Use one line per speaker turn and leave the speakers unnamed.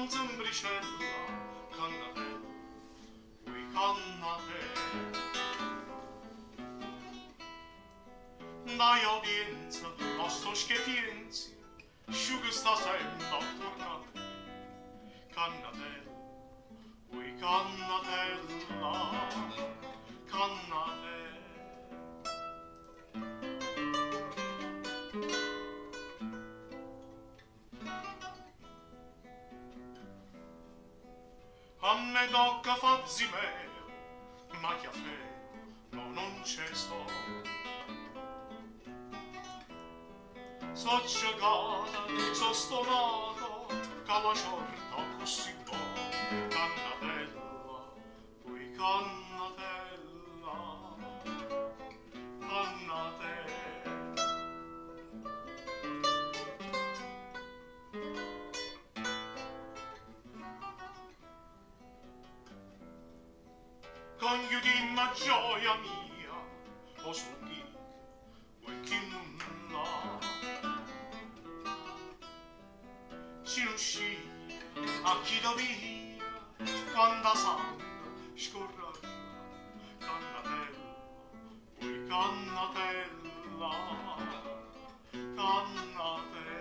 non sembricella, cannatella, ui cannatella. Dai audienza a sto schefienzia, sciuga sta sempre attorno a te. Cannatella, ui cannatella, cannatella. A me tocca fa zimeo, ma chi a no, non c'è sto. So cecata, so stonato, che la ciorta così buona, cannatella, poi cannatella, cannatella. Conchiudimma gioia mia, o su chi, o chi non l'ha. Si riuscì a chi dovia, quando sangue scorra cannatella, oi cannatella, cannatella.